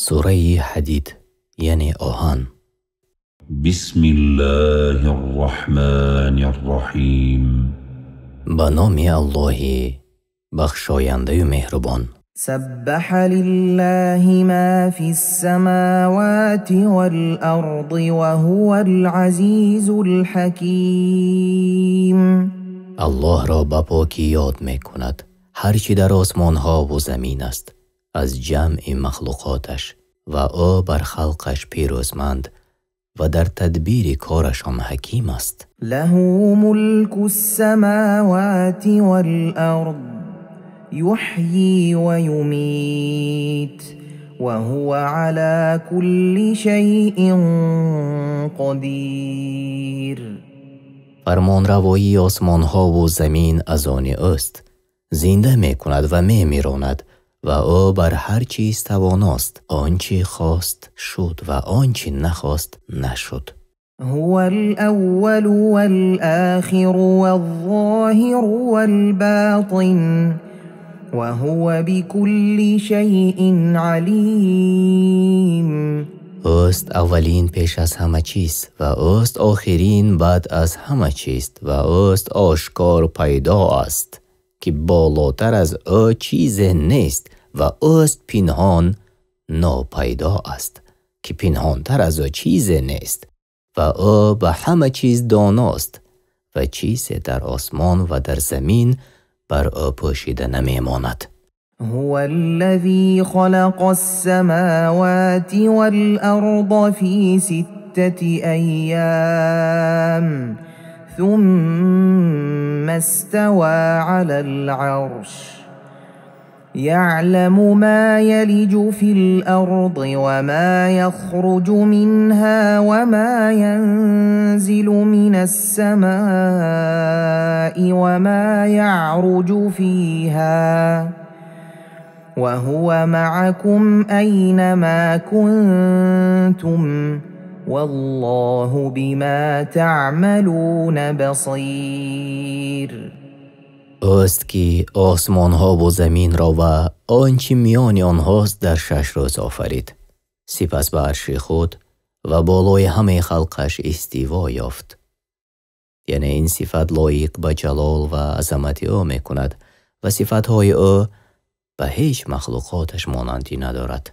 Сураи Ҳадид, яъне оҳан. Бисмиллоҳир Роҳманир Роҳим. Ба номи Аллоҳи бахшояндаю меҳрубон. Саббаҳа лиллаҳи ма фис-самавати вал-арди ва ҳувал азизул ҳаким. Аллоҳро ба покӣ ёд мекунад ҳар чӣ дар осмонҳо ва замин аст аз ҷамъи махлуқоташ, ва ӯ бар халқаш пирӯзманд ва дар тадбири корашон ҳаким аст. Лаҳу мулкус-самавати вал-ард юҳйи ва юмит ва ҳува ала кулли шайъин қодир. Фармонравоии осмонҳо ва замин аз они ӯст, зинда мекунад ва мемиронад, ва ӯ бар ҳар чиз тавоност. Он чӣ хост шуд ва он чӣ нахост нашуд. Ҳувал аввалу вал охиру вал-зоҳиру вал-ботин ва ҳува бикулли шайъин алим. Ӯст аввалин пеш аз ҳама чиз ва ӯст охирин баъд аз ҳама чиз ва ӯст ошкор пайдо аст ки болотар аз ӯ чизе нест ва ӯст пинҳон нопайдо аст ки пинҳонтар аз ӯ чизе нест ва ӯ ба ҳама чиз доност ва чизе дар осмон ва дар замин бар ӯ пӯшида намемонад. هو الذي خلق السماوات والأرض في 6 أيام ثم استوى على العرش يعلم ما يلج في الأرض وما يخرج منها وما ينزل من السماء وما يعرج فيها وهو معكم أينما كنتم والله بما تعملون بصير. Ӯст ки осмонҳо ва заминро ва он чӣ миёни онҳост дар 6 рӯз офарид, сипас ба арши худ ва болои ҳамаи халқаш истиво ёфт. Яъне ин сифат лоиқ ба ҷалол ва азамати ӯ мекунад ва сифатҳои ӯ ба ҳеҷ махлуқоташ монандӣ надорад.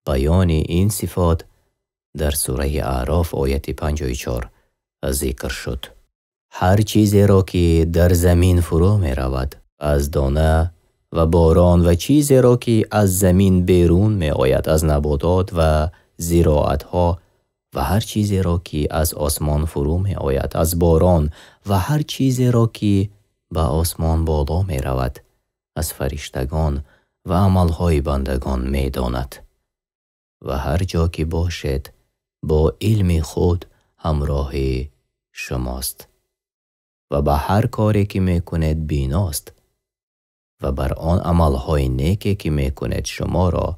Баёни ин сифот дар сураи Аъроф ояти 54 зикр шуд. Ҳар чизеро ки дар замин фурӯ меравад аз дона ва борон ва чизеро ки аз замин берун меояд аз наботот ва зироатҳо ва ҳар чизеро ки аз осмон фурӯ меояд аз борон ва ҳар чизеро ки ба осмон боло меравад аз фариштагон ва амалҳои бандагон медонад. Ва ҳар ҷо ки бошед бо илми худ ҳамроҳи шумост ва ба ҳар коре ки мекунед биност ва бар он амалҳои неке ки мекунед шуморо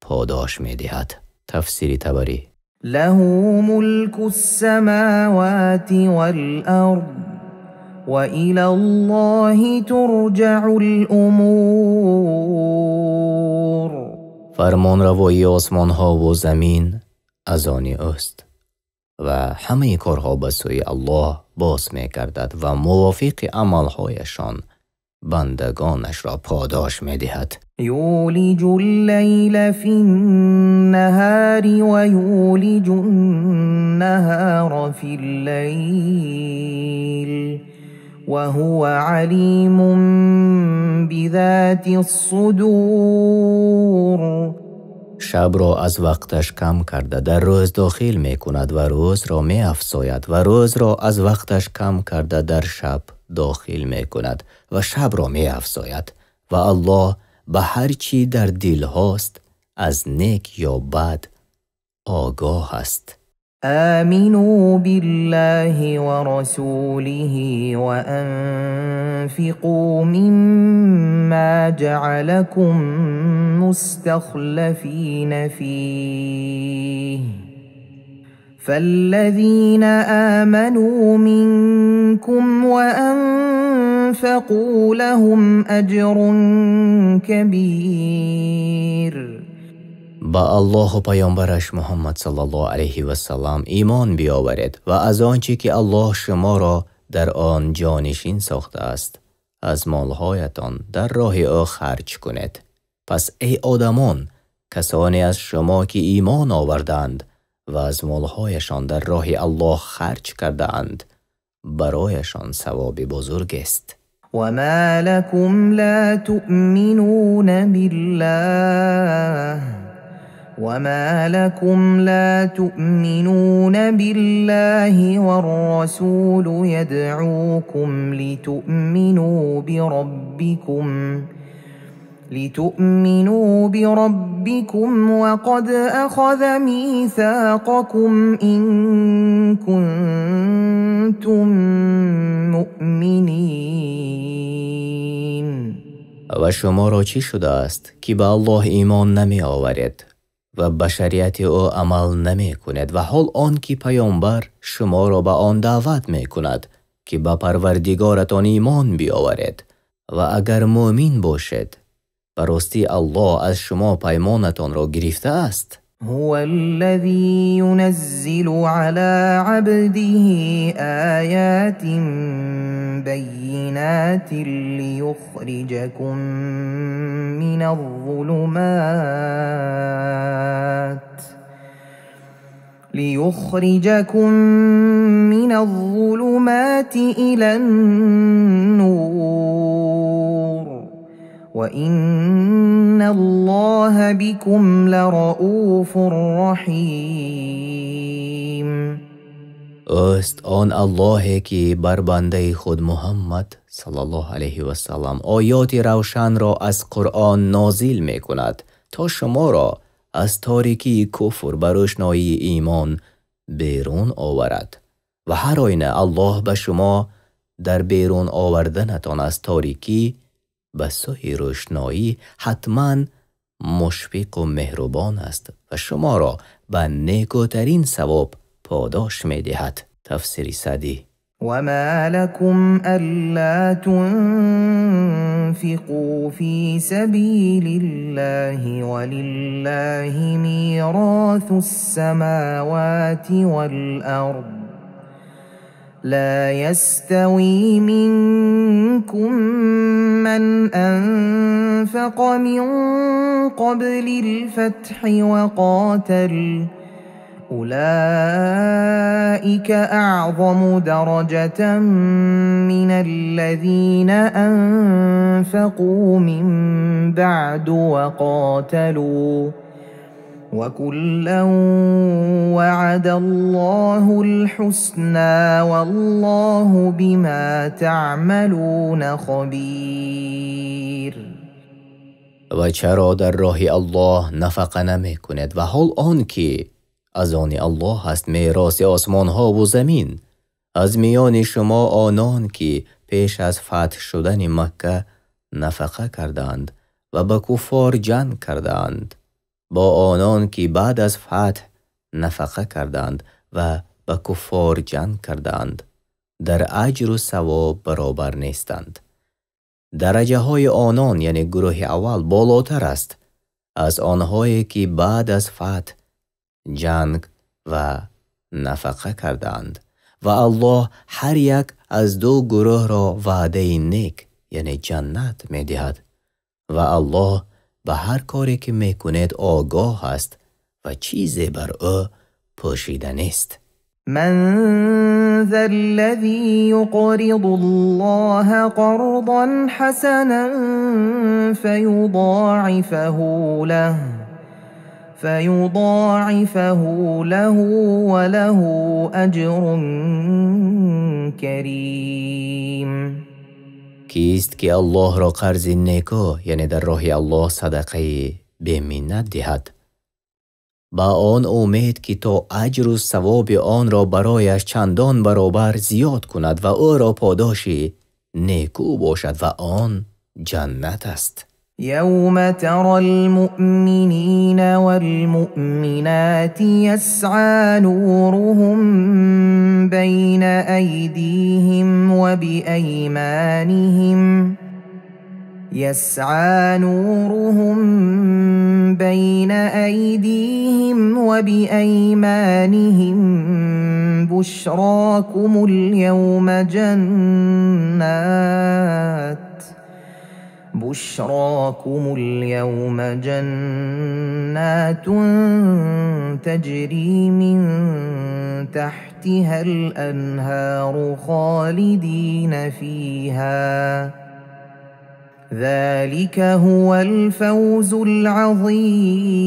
подош медиҳад. Тафсири Табарӣ. Лаҳу мулкус-самавати вал-ард ва илаллоҳи турҷаул умур. Фармонравоии осмонҳо ва замин аз они ӯст ва ҳамаи корҳо ба сӯи Аллоҳ боз мегардад ва мувофиқи амалҳояшон бандагонашро подош медиҳад. юлиҷул лайла фин-наҳари ва юлиҷун-наҳара фил-лайл ва ҳува алимун бизатис-судур. Шабро аз вақташ кам карда дар рӯз дохил мекунад ва рӯзро меафзояд ва рӯзро аз вақташ кам карда дар шаб дохил мекунад ва шабро меафзояд ва Аллоҳ ба ҳар чӣ дар дилҳост аз нек ё бад огоҳ аст. آمنوا بالله ورسوله وأنفقوا مما جعلكم مستخلفين فيه فالذين آمنوا منكم وأنفقوا لهم أجر كبير. Ба Аллоҳу паёмбараш Муҳаммад саллаллоҳу алайҳи вассалам имон биёваред ва аз он чӣ ки Аллоҳ шуморо дар он ҷонишин сохтааст, аз молҳоятон дар роҳи ӯ харҷ кунед. Пас эй одамон, касоне аз шумо ки имон овардаанд ва аз молҳояшон дар роҳи Аллоҳ харҷ кардаанд, барояшон савоби бузургест. وما لكم لا تؤمنون بالله وما لكم لا تؤمنون بالله والرسول يدعوكم لتؤمنوا بربكم وقد أخذ ميثاقكم إن كنتم مؤمنين. Ва шуморо чӣ шудааст ки ба Аллоҳ имон намеоваред ва ба шариати ӯ амал намекунед, ва ҳол он ки паёмбар шуморо ба он даъват мекунад ки ба Парвардигоратон имон биёваред, ва агар мӯмин бошед, ба ростӣ Аллоҳ аз шумо паймонатонро гирифтааст. هو الذي ينزل على عبده آيات بينات ليخرجكم من الظلمات إلى النور وإن الله بكم لرؤوف رحيم. Ӯст он Аллоҳе ки бар бандаи худ Муҳаммад саллаллоҳу алайҳи вассалам оёти равшанро аз Қуръон нозил мекунад то шуморо аз торикии куфр ба рӯшноии имон берун оварад, ва ҳар оина Аллоҳ ба шумо дар берун оварданатон аз торикӣ ба сӯи рӯшноӣ ҳатман мушфиқу меҳрубон аст ва шуморо ба некӯтарин савоб подош медиҳад. Тафсири Саъдӣ. وما لكم ألا تنفقوا في سبيل الله ولله ميراث السماوات والأرض لا يستوي منكم من أنفق من قبل الفتح وقاتل أولئك أعظم درجة من الذين أنفقوا من بعد وقاتلوا وكلا وعد الله الحسنى والله بما تعملون خبير. Ва чаро дар роҳи Аллоҳ нафақа намекунед, ва ҳол он ки аз они Аллоҳ аст мероси осмонҳову замин? Аз миёни шумо онон ки пеш аз фатҳ шудани Макка нафақа кардаанд ва ба куффор ҷанг кардаанд, бо онон ки баъд аз фатҳ нафақа кардаанд ва ба куффор ҷанг кардаанд, дар аҷру савоб баробар нестанд. Дараҷаҳои онон, яъне гурӯҳи аввал, болотар аст аз онҳое ки баъд аз фатҳ ҷанг ва нафақа кардаанд, ва Аллоҳ ҳар як аз ду гурӯҳро ваъдаи нек, яъне ҷаннат медиҳад, ва Аллоҳ ба ҳар коре ки мекунед огоҳ аст ва чизе бар ӯ пӯшида нест. من ذا الذي يقرض الله قرضا حسنا فيضاعفه له وله أجر كريم. Кист ки Аллоҳро қарзи неку, яъне дар роҳи Аллоҳ садақаи беминнат диҳад, ба он умед ки то аҷру савоби онро барояш чандон баробар зиёд кунад ва ӯро подоши неку бошад, ва он ҷаннат аст. يوم ترى المؤمنين والمؤمنات يسعى نورهم بين أيديهم وبأيمانهم يسعى نورهم بين أيديهم وبأيمانهم بشراكم اليوم جنات بشراكم اليوم جنات تجري من تحتها الأنهار خالدين فيها ذلك هو الفوز العظيم.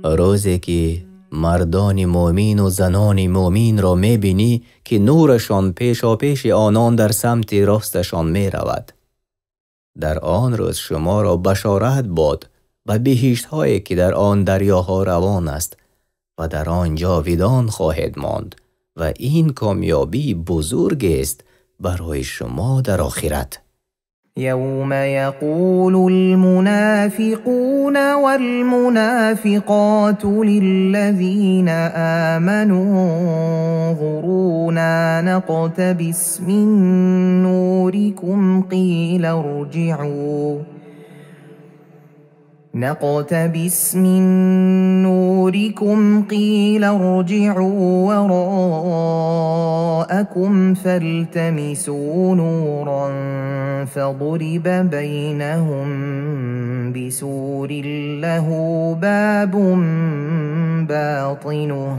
Рӯзе ки мардони мӯмину занони мӯминро мебинӣ, ки нурашон пешопеши онон дар самти росташон меравад. Дар он рӯз шуморо башорат бод ба биҳиштҳое, ки дар он дарёҳо равон аст ва дар он ҷовидон хоҳед монд ва ин комёбии бузургест барои шумо дар охират. يوم يقول المنافقون والمنافقات للذين آمنوا انظرونا نقتبس من نوركم قيل ارجعوا نقتبس من نوركم قيل ارجعوا وراءكم فالتمسوا نورا فضرب بينهم بسور له باب باطنه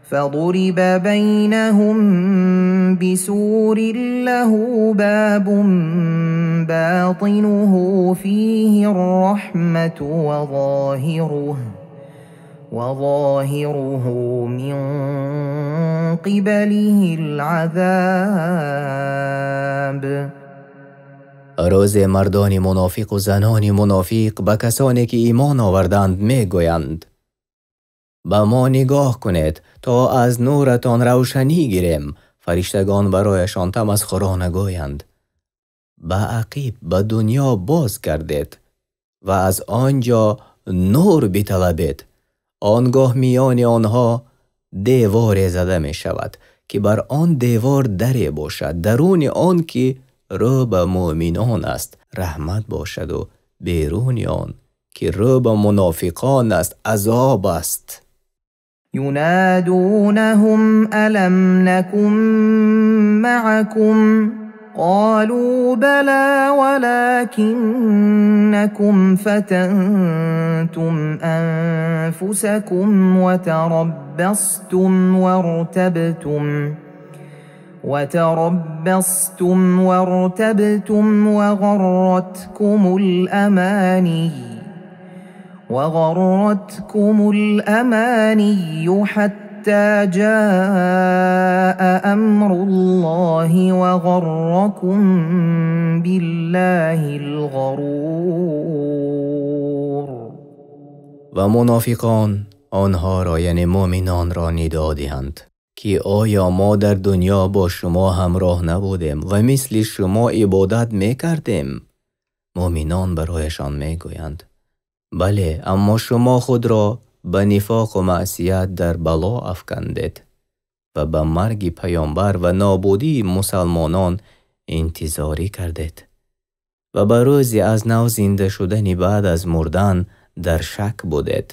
فضرب بينهم بسور له باب باطنه فيه الرحمة وظاهره من قبله العذاب. Рӯзе мардони мунофиқу занони мунофиқ ба касоне, ки имон оварданд, мегӯянд: ба мо нигоҳ кунед, то аз нуратон равшанӣ гирем. Фариштагон барояшон тамасхурона гӯянд: ба ақиб, ба дунё боз гардед ва аз он ҷо нур биталабед. Он гоҳ миёни онҳо деворе зада мешавад, ки бар он девор даре бошад, даруни он, ки рӯ ба мӯъминон аст, раҳмат бошаду беруни он, ки рӯ ба мунофиқон аст, азоб аст. ينادونهم ألم نكن معكم قالوا بلى ولكنكم فتنتم أنفسكم وتربصتم وارتبتم وغرتكم الأماني حتى جاء أمر الله وغركم بالله الغرور. Ва мунофиқон онҳоро, яъне мӯминонро, нидо диҳанд, ки оё мо дар дунё бо шумо ҳамроҳ набудем ва мисли шумо ибодат мекардем? Мӯминон барояшон мегӯянд: бале, аммо шумо худро ба нифоқу маъсият дар бало афкандед ва ба марги паёмбар ва нобудии мусалмонон интизорӣ кардед ва ба рӯзи аз нав зинда шудани баъд аз мурдан дар шак будед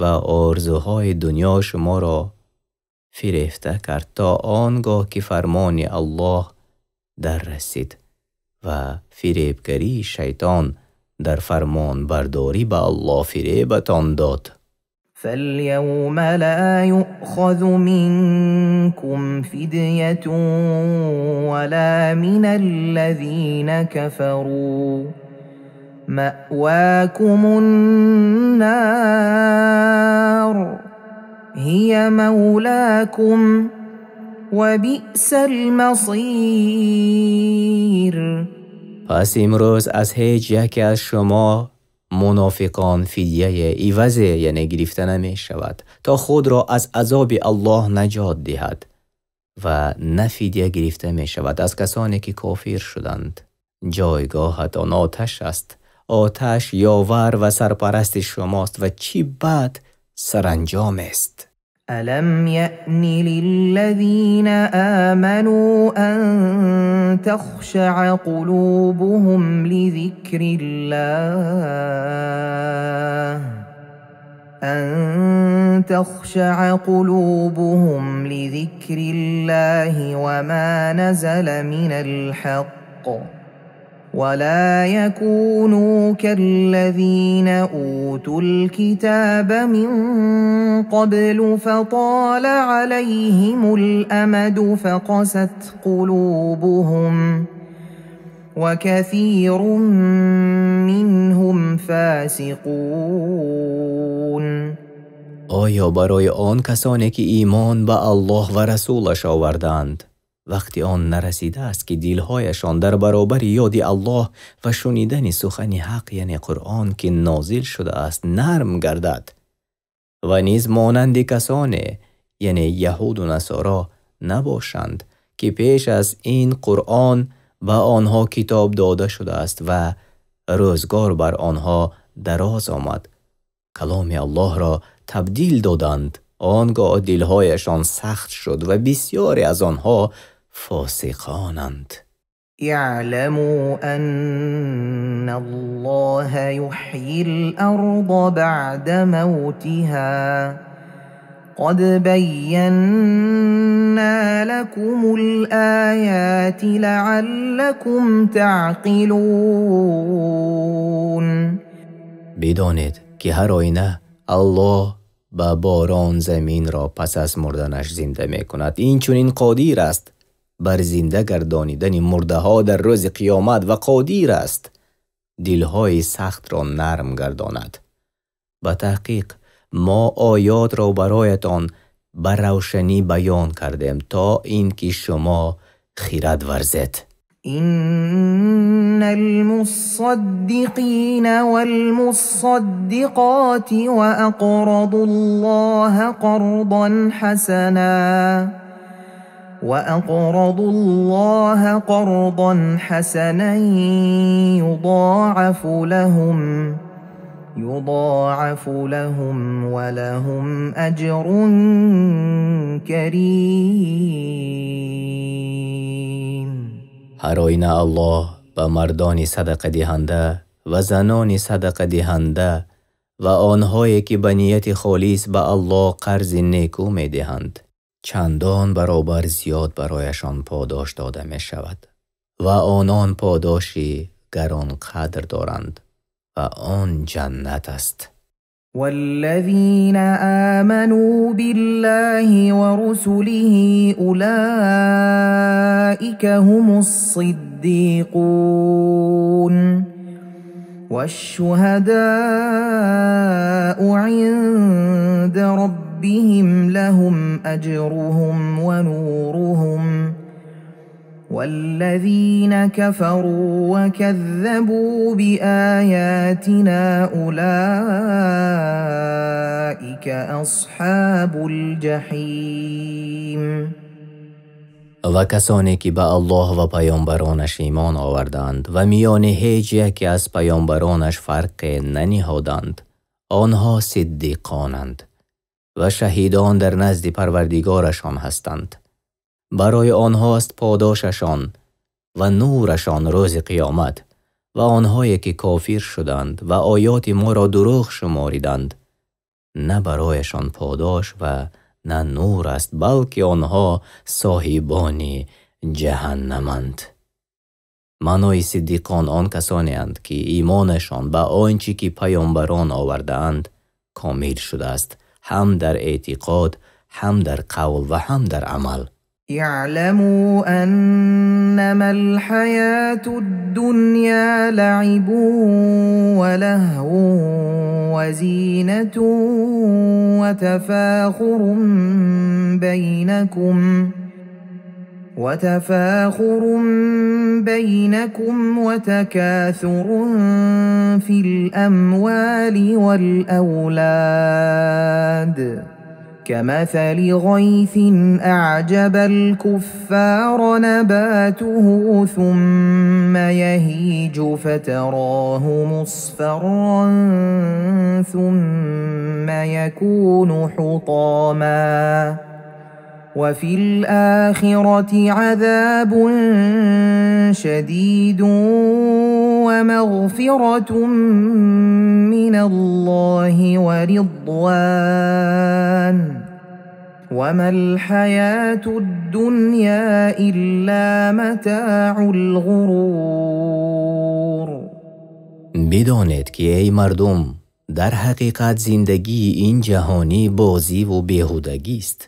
ва орзуҳои дунё шуморо фирефта кард то он гоҳ ки фармони Аллоҳ дар расид ва фиребгарии шайтон дар фармонбардорӣ ба Аллоҳ фиребатон дод. فاليوم لا يؤخذ منكم فدية ولا من الذين كفروا مأواكم النار هي مولاكم وبئس المصير. Пас имрӯз аз ҳеҷ яке аз шумо мунофиқон фидияе, ивазе, яъне гирифта намешавад, то худро аз азоби Аллоҳ наҷот диҳад ва на фидия гирифта мешавад аз касоне, ки кофир шуданд. Ҷойгоҳатон оташ аст. Оташ ёвар ва сарпарасти шумост ва чӣ бад саранҷом аст. ألم يأن للذين آمنوا أن تخشع قلوبهم لذكر الله أن تخشع قلوبهم لذكر الله وما نزل من الحق ولا يكونوا كالذين أوتوا الكتاب من قبل فطال عليهم الأمد فقست قلوبهم وكثير منهم فاسقون. Оё барои он касоне ки имон ба Аллоҳ ва расулаш овардаанд вақти он нарасидааст ки дилҳояшон дар баробари ёди Аллоҳ ва шунидани сухани ҳақ, яъне Қуръон ки нозил шудааст, нарм гардад ва низ монанди касоне, яъне яҳуду насоро, набошанд ки пеш аз ин Қуръон ба онҳо китоб дода шудааст ва рӯзгор бар онҳо дароз омад, каломи Аллоҳро табдил доданд, он гоҳ дилҳояшон сахт шуд ва бисёре аз онҳо фосиқонанд. اعلموا أن الله يحيي الأرض بعد موتها قد بينا لكم الآيات لعلكم تعقلون. Бидонед ки ҳар оина Аллоҳ ба борон заминро пас аз мурданаш зинда мекунад. Инчунин қодир аст бар зинда гардонидани мурдаҳо дар рӯзи қиёмат ва қодир аст дилҳои сахтро нарм гардонад. Ба таҳқиқ мо оётро бароятон ба равшанӣ баён кардем то ин ки шумо хирад варзед. إن المصدقين والمصدقات وأقرضوا الله قرضا حسنا يضاعف لهم ولهم أجر كريم. Ҳар оина Аллоҳ ба мардони садақадиҳанда ва занони садақадиҳанда ва онҳое ки ба нияти холис ба Аллоҳ қарзи некӯ медиҳанд, чандон баробар зиёд барояшон подош дода мешавад ва онон подоши гаронқадр доранд ва он ҷаннат аст. والذين آمنوا بالله ورسله أولئك هم الصديقون والشهداء عند ربهم لهم أجرهم ونورهم والذين كفروا وكذبوا بآياتنا أولئك أصحاب الجحيم. Ва касоне ки ба Аллоҳ ва паёмбаронаш имон оварданд ва миёни ҳеҷ яке аз паёмбаронаш фарқе наниҳоданд, онҳо сиддиқонанд ва шаҳидон дар назди Парвардигорашон ҳастанд. Барои онҳост подошашон ва нурашон рӯзи қиёмат ва онҳое ки кофир шуданд ва оёти моро дурӯғ шумориданд, на барояшон подош ва на нур аст, балки онҳо соҳибони ҷаҳаннаманд. Маънои сиддиқон он касонеанд ки имонашон ба он чӣ ки паёмбарон овардаанд комил шудааст, ҳам дар эътиқод, ҳам дар қавл ва ҳам дар амал. اعلموا أنما الحياة الدنيا لعب ولهو وزينة وتفاخر بينكم وتكاثر في الأموال والأولاد كمثل غيث أعجب الكفار نباته ثم يهيج فتراه مصفرا ثم يكون حطاما وفي الآخرة عذاب شديد ومغفرة من الله ورضوان وما الحياة الدنيا إلا متاع الغرور. Бидонед ки эй мардум, дар ҳақиқат зиндагии ин ҷаҳонӣ бозиву беҳудагист,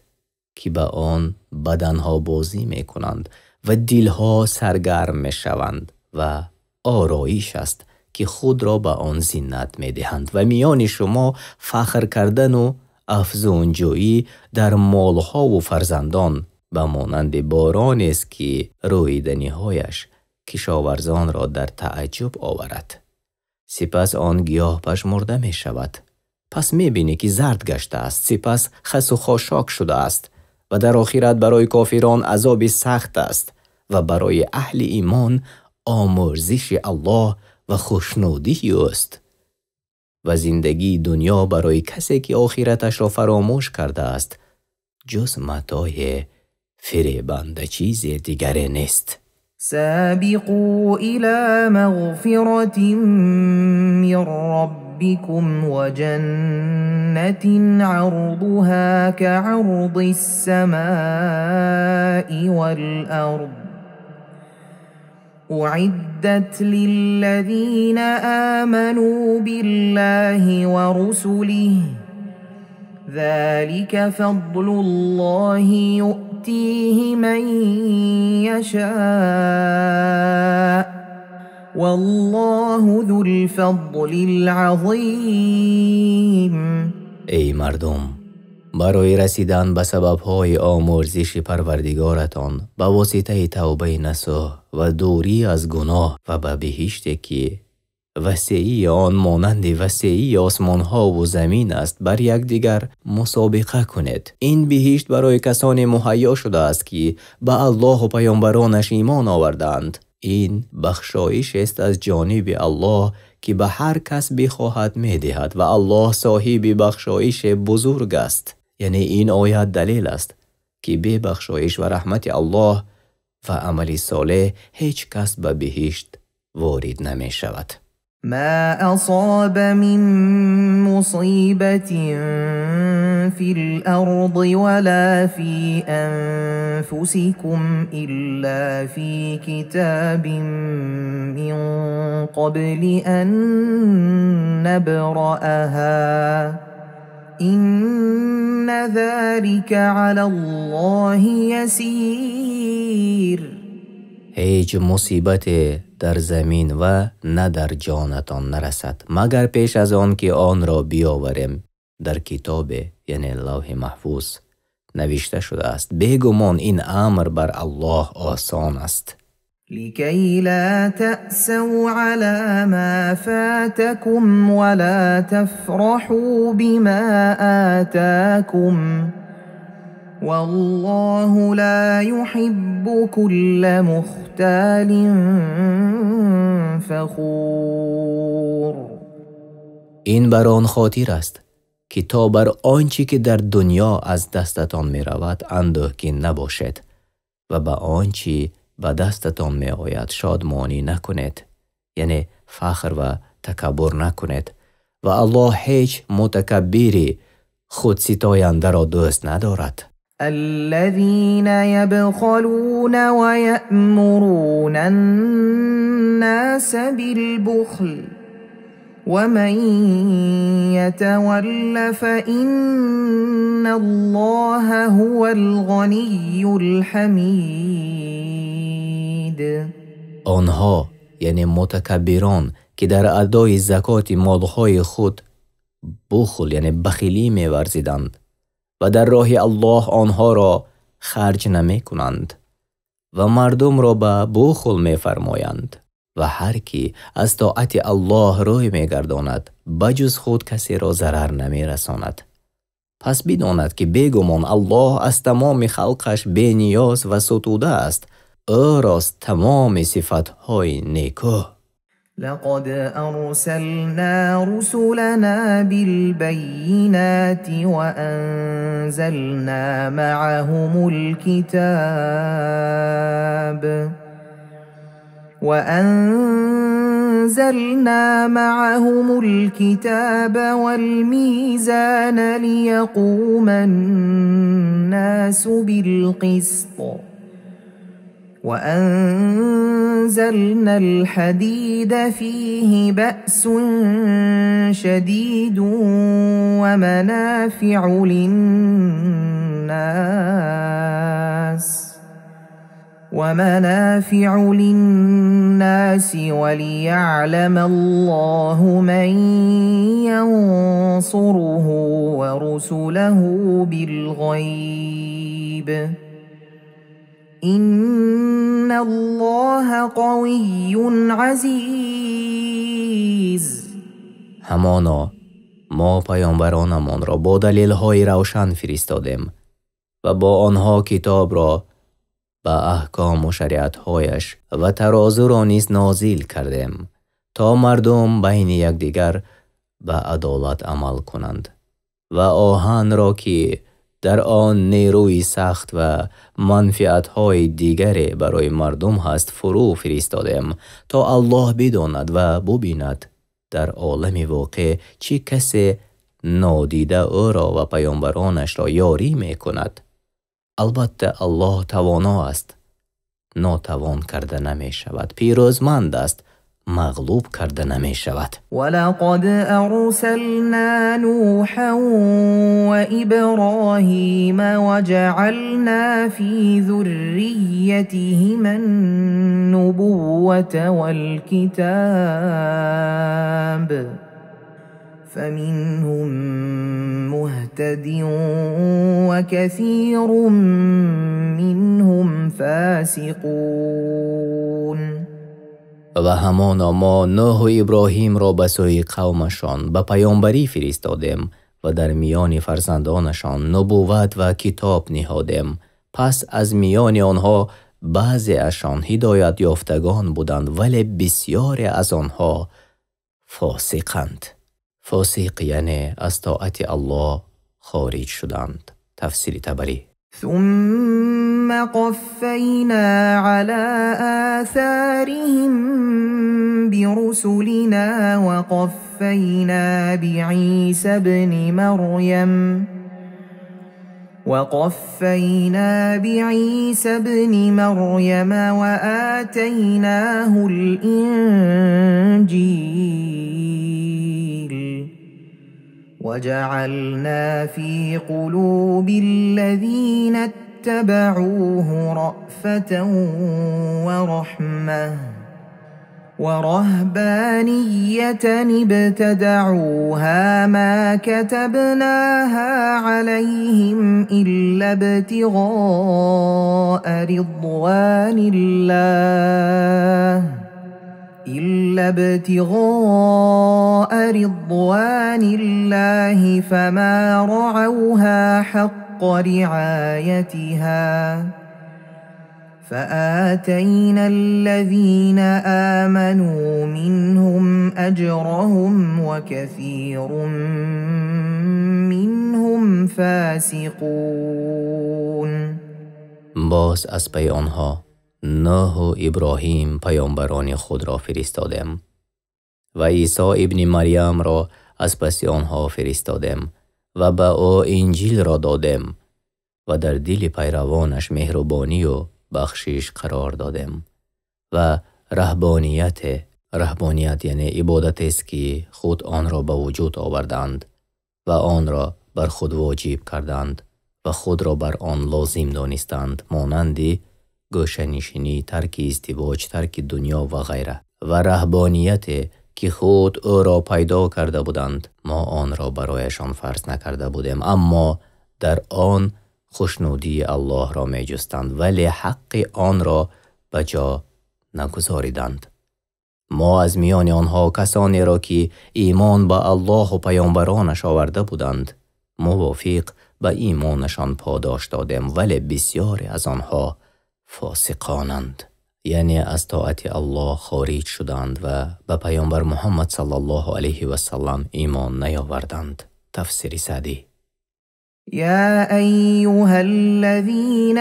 ки ба он баданҳо бозӣ мекунанд ва дилҳо саргарм мешаванд ва ороиш аст ки худро ба он зинат медиҳанд ва миёни шумо фахр кардану афзунҷӯӣ дар молҳову фарзандон ба монанди боронест ки рӯиданиҳояш кишоварзонро дар тааҷҷуб оварад. Сипас он гиёҳ пажмурда мешавад. Пас мебинӣ ки зард гаштааст, сипас хасу хошок шудааст ва дар охират барои кофирон азоби сахт аст ва барои аҳли имон омӯрзиши Аллоҳ ва хушнудии ӯст. Ва зиндагии дунё барои касе ки охираташро фаромӯш кардааст, ҷуз матои фиребанда чизе дигаре нест. سابقوا إلى مغفرة من ربكم وجنة عرضها كعرض السماء والأرض أعدت للذين آمنوا بالله ورسله ذلك فضل الله يؤتيه من يشاء والله ذو الفضل العظيم. Эй мардум, барои расидан ба сабабҳои омӯрзиши Парвардигоратон ба воситаи тавбаи насӯҳ ва дурӣ аз гуноҳ ва ба биҳиште ки васеии он монанди васеии осмонҳову замин аст, бар якдигар мусобиқа кунед. Ин биҳишт барои касоне муҳайё шудааст ки ба Аллоҳу паёмбаронаш имон овардаанд. Ин бахшоишест аз ҷониби Аллоҳ ки ба ҳар кас бихоҳад медиҳад ва Аллоҳ соҳиби бахшоише бузург аст. Яъне ин оят далел аст ки бе бахшоиш ва раҳмати Аллоҳ ва амали солеҳ ҳеҷ кас ба биҳишт ворид намешавад. ما أصاب من مصيبة في الأرض ولا في أنفسكم إلا في كتاب من قبل أن نبرأها إن ذلك على الله يسير. Ҳеҷ мусибате дар замин ва на дар ҷонатон нарасад, магар пеш аз он ки онро биёварем дар китобе, яъне лавҳи маҳфуз навишта шудааст. Бегумон ин амр бар Аллоҳ осон аст. لكي لا تأسوا على ما فاتكم ولا تفرحوا بما آتاكم والله لا يحب كل مختال فخور. Ин бар он хотир аст ки то бар он чӣ ки дар дунё аз дастатон меравад андӯҳгин набошед ва ба он чӣ ба дастатон меояд шодмонӣ накунед, яъне фахр ва такаббур накунед ва Аллоҳ ҳеҷ мутакаббири худситояндаро дӯст надорад. الذين يبخلون ويأمرون الناس بالبخل ومن يتول فإن الله هو الغني الحميد. Онҳо, яъне мутакаббирон, ки дар адои закоти молҳои худ бухл, яъне бахилӣ меварзиданд ва дар роҳи Аллоҳ онҳоро харҷ намекунанд ва мардумро ба бухл мефармоянд ва ҳар кӣ аз тоати Аллоҳ рӯй мегардонад, ба ҷуз худ касеро зарар намерасонад. Пас бидонад ки бегумон Аллоҳ аз тамоми халқаш бениёз ва сутуда аст. Ӯрост тамоми сифатҳои некӯ. لقد أرسلنا رسلنا بالبينات وأنزلنا معهم الكتاب والميزان ليقوم الناس بالقسط وأنزلنا الحديد فيه بأس شديد ومنافع للناس وليعلم الله من ينصره ورسله بالغيب إن الله قوي عزيز. Ҳамоно мо паёмбаронамонро бо далелҳои равшан фиристодем ва бо онҳо китобро ба аҳкому шариатҳояш ва тарозуро низ нозил кардем, то мардум байни якдигар ба адолат амал кунанд ва оҳанро ки дар он нерӯи сахт ва манфиатҳои дигаре барои мардум ҳаст фурӯ фиристодем, то Аллоҳ бидонад ва бубинад дар олами воқеъ чӣ касе нодида ӯро ва паёмбаронашро ёрӣ мекунад. Албатта Аллоҳ тавоно аст, нотавон карда намешавад, пирӯзманд аст, мағлуб карда намешавад. ولقد أرسلنا نوحا وإبراهيم وجعلنا في ذريتهما النبوة والكتاب فمنهم مهتد وكثير منهم فاسقون. Ва ҳамоно мо Нӯҳу Иброҳимро ба сӯи қавмашон ба паёмбарӣ фиристодем ва дар миёни фарзандонашон нубувват ва китоб ниҳодем. Пас аз миёни онҳо баъзеашон ҳидоят ёфтагон буданд, вале бисёре аз онҳо фосиқанд. Фосиқ яъне аз тоати Аллоҳ хориҷ шуданд. Тафсири Табарӣ. ثم قفينا على آثارهم برسلنا وقفينا بعيسى ابن مريم وآتيناه الإنجيل وجعلنا في قلوب الذين اتبعوه رأفة ورحمة ورهبانية ابتدعوها ما كتبناها عليهم إلا ابتغاء رضوان الله فما رعوها حق رعايتها فآتينا الذين آمنوا منهم أجرهم وكثير منهم فاسقون. Боз аз паи онҳо Нӯҳу Иброҳим паёмбарони худро фиристодем ва Исо ибни Марьямро аз паси онҳо фиристодем ва ба ӯ Инҷилро додем ва дар дили пайравонаш меҳрубонию бахшиш қарор додем ва раҳбоният яъне ибодатест ки худ онро ба вуҷуд оварданд ва онро бар худ воҷиб карданд ва худро бар он лозим донистанд, монанди гӯшанишинӣ, тарки издивоҷ, тарки дунё ва ғайра. Ва раҳбонияте ки худ ӯро пайдо карда буданд, мо онро барояшон фарз накарда будем, аммо дар он хушнудии Аллоҳро меҷустанд, вале ҳаққи онро ба ҷо нагузориданд. Мо аз миёни онҳо касонеро ки имон ба Аллоҳу паёмбаронаш оварда буданд, мувофиқ ба имонашон подош додем, вале бисёре аз онҳо фосиқонанд. Яъне аз тоати Аллоҳ хориҷ шуданд ва ба паёмбар Муҳаммад саллаллоҳу алайҳи васаллам имон наёварданд. Тафсири Саъдӣ. يا أيها الذين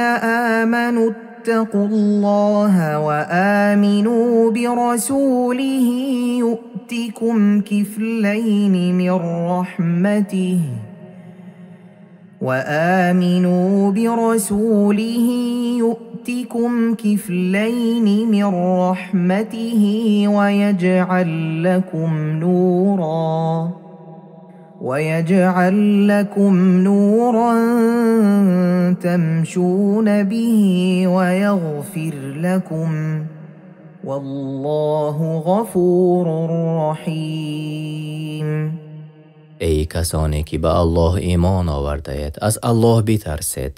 آمنوا اتقوا الله وآمنوا برسوله يؤتكم كفلين من رحمته وآمنوا برسوله يؤتكم كفلين من رحمته ويجعل لكم نورا تمشون به ويغفر لكم والله غفور رحيم. Эй касоне ки ба Аллоҳ имон овардаед, аз Аллоҳ битарсед.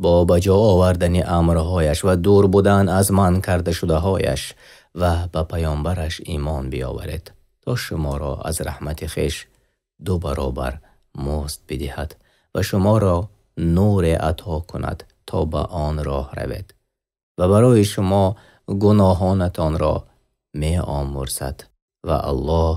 Бо ба ҷо овардани амрҳояш ва дур будан аз манъ карда шудаҳояш ва ба паёмбараш имон биёваред, то шуморо аз раҳмати хеш ду баробар музд бидиҳад ва шуморо нуре ато кунад то ба он роҳ равед ва барои шумо гуноҳонатонро меомӯрзад ва Аллоҳ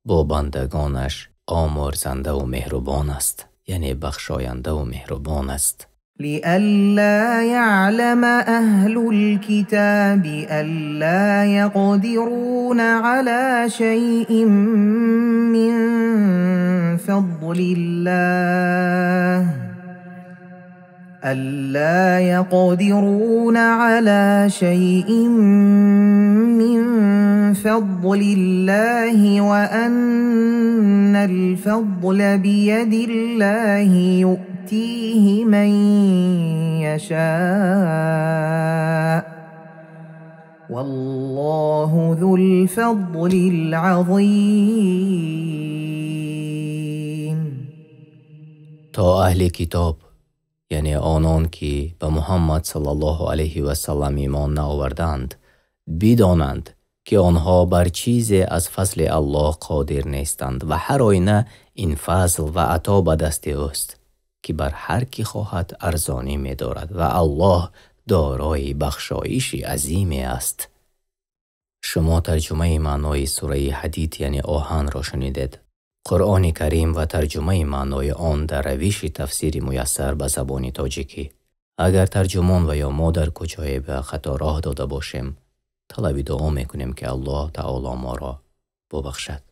бо бандагонаш омӯрзандаву меҳрубон аст, яъне бахшояндаву меҳрубон аст. لئلا يعلم أهل الكتاب ألا يقدرون على شيء من فضل الله ألا يقدرون على شيء من فضل الله وأن الفضل بيد الله يؤتيه من يشاء والله ذو الفضل العظيم. То аҳли китоб, яъне онон ки ба Муҳаммад саллаллоҳу алайҳи васаллам имон наоварданд, бидонанд ки онҳо бар чизе аз фазли Аллоҳ қодир нестанд ва ҳар оина ин фазл ва ато ба дасти ӯст ки бар ҳар ки хоҳад арзонӣ медорад ва Аллоҳ дорои бахшоиши азиме аст. Шумо тарҷумаи маънои сураи Ҳадид, яъне оҳанро шунидед. Қуръони Карим ва тарҷумаи маънои он дар равиши тафсири муяссар ба забони тоҷикӣ. Агар тарҷумон ва ё мо дар куҷое ба хато роҳ дода бошем, талаби дуо мекунем ки Аллоҳ таоло моро бубахшад.